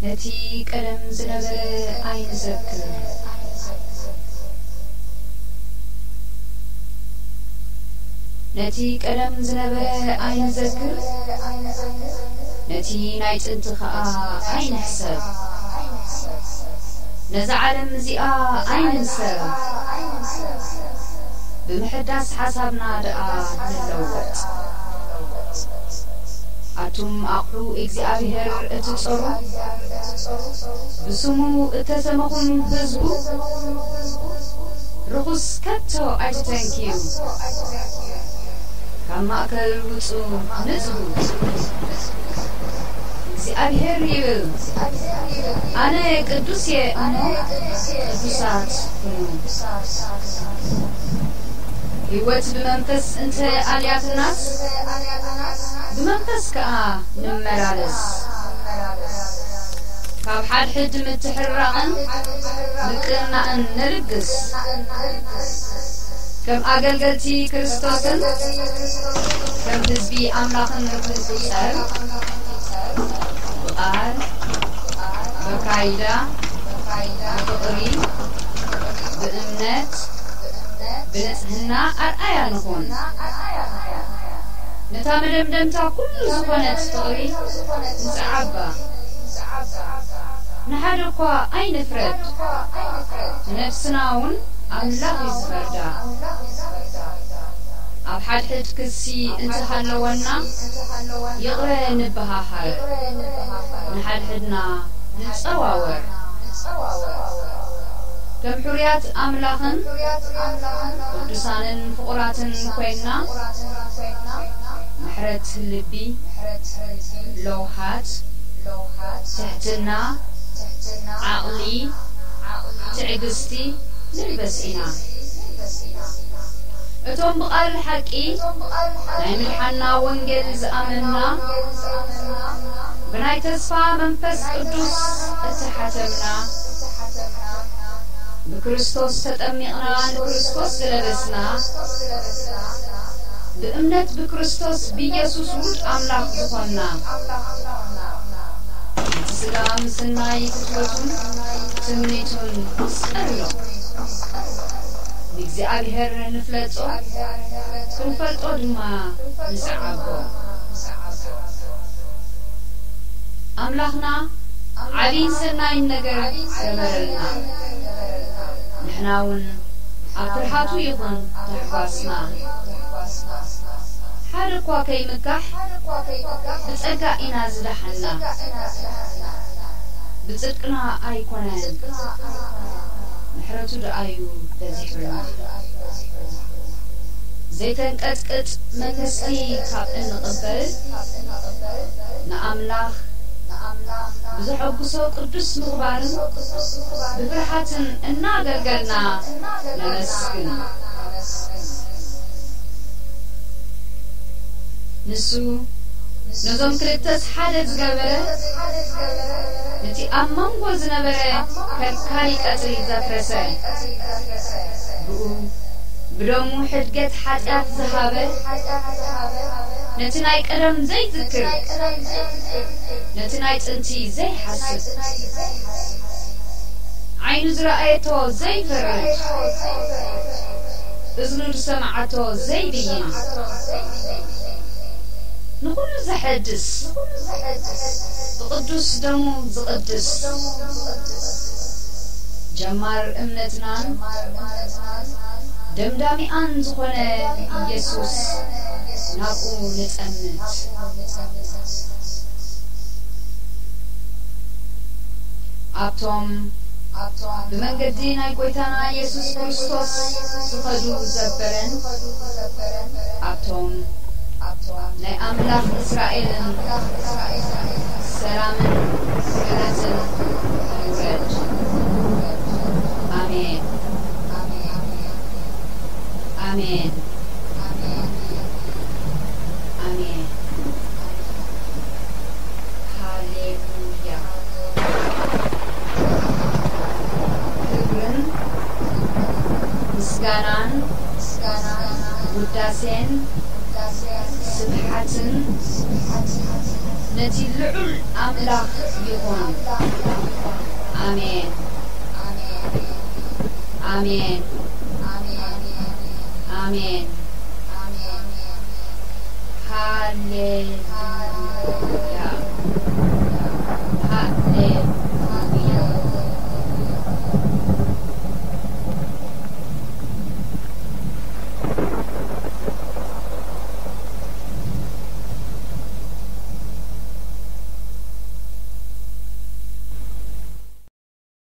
ነቲ ቀደም ዝነበረ ኣይንዘክር። ነቲ ቀደም ዝነበረ ኣይንዘክር፣ ነቲ ናይ ጥንቲ ኸኣ ኣይንሕሰብ። ነዛ ዓለም እዚኣ ኣይንምሰል። ብምሕዳስ ሓሳብና ደኣ ንለወጥ። ኣቱም ኣቕሑ እግዚኣብሔር እትጸሩ፣ ብስሙ እተሰመኹም ህዝቡ፣ ርኹስ ከቶ ኣይትተንክዩ። ካብ ማእከል ውጹ፣ ንጽሁ። እግዚኣብሔር ይብል፣ ኣነ ቅዱስ እየ እሞ ቅዱሳት ኩኑ። ህይወት ብመንፈስ እንተ ኣልያትናስ፣ ብመንፈስ ከኣ ንመላለስ። ካብ ሓድሕድ ምትሕርራቕን ምቅንናእን ንልግስ። ከም ኣገልገልቲ ክርስቶስን ከም ህዝቢ ኣምላኽን ንኽንቁጸር፣ ብቓል፣ በካይዳ፣ ብፍቕሪ፣ ብእምነት፣ ብንጽህና ኣርኣያ ንኹን። ነታ መደምደምታ ኩሉ ዝኾነት ፍቕሪ ንጽዓባ። ንሓደ እኳ ኣይንፍረድ፣ ንነፍስና እውን ኣምላኽ እዩ ዝፈርዳ። ኣብ ሓድሕድ ክሲ እንተሃለወና፣ ይቕረ ንበሃሃር፣ ንሓድሕድና ንጸዋወር። ከም ሕሩያት ኣምላኽን ቅዱሳንን ፍቑራትን ኮይንና፣ ምሕረት ልቢ፣ ለውሃት፣ ትሕትና፣ ዓቕሊ፣ ትዕግስቲ ንልበስ ኢና። እቶም ብቓል ሓቂ ናይ ምድሓንና ወንጌል ዝኣመንና፣ ብናይ ተስፋ መንፈስ ቅዱስ እተሓተምና፣ ብክርስቶስ ተጠሚቕና ንክርስቶስ ዝለበስና፣ ብእምነት ብክርስቶስ ብኢየሱስ ውሉድ ኣምላኽ ዝኾንና፣ እቲ ሥጋ ምስናይ ፍትወቱን ትምኒቱን ጸሎ። ንእግዚኣብሔር ንፍለጦ፣ ክንፈልጦ ድማ ንስዓቦ። ኣምላኽና ዓቢን ሰናይን ነገር ገበረልና። ንሕና እውን ኣብ ፍርሃቱ ይኹን ታሕጓስና። ሓደ እኳ ከይምካሕ ብጸጋ ኢና ዝደሓንና። ብጽድቅና ኣይኮነን፣ ምሕረቱ ደኣዩ በዚሑልና። ዘይተንቀጥቅጥ መንግስቲ ካብ እንቕበል፣ ንኣምላኽ ብዘሐጉሶ ቅዱስ ምግባርን ብፍርሃትን እናገልገልና ነመስግን። ንሱ ነዞም ክልተስ ሓደ ዝገበረ፣ ነቲ ኣብ መንጎ ዝነበረ ከልካሊ ቀጽሪ ዘፍረሰ፣ ብኡ ብደሙ ሕድገት ሓጢኣት ዝሃበ፣ ነቲ ናይ ቀደም ዘይዝክር፣ ነቲ ናይ ጥንቲ ዘይሓስብ፣ ዓይኑ ዝረኣየቶ ዘይፈርድ፣ እዝኑ ዝሰምዓቶ ዘይብይን፣ ንኹሉ ዘሐድስ፣ ብቕዱስ ደሙ ዝቕድስ፣ ጀማር እምነትናን ደምዳሚኣን ዝኾነ ኢየሱስ ናብኡ ንጠምት። ኣብቶም ብመንገዲ ናይ ጐይታና ኢየሱስ ክርስቶስ ዝኸዱ ዘበለን፣ ኣብቶም ናይ ኣምላኽ እስራኤልን ሰላምን ምሕረትን ይውረድ። ኣሜን። ኣሜን። ኣሜን። ሃሌሉያ። ክብርን ምስጋናን ውዳሴን ስብሓትን እቲ ልዑል ኣምላኽ ይኹን። ኣሜን። ኣሜን። ኣሜን። ሃሌሉያ።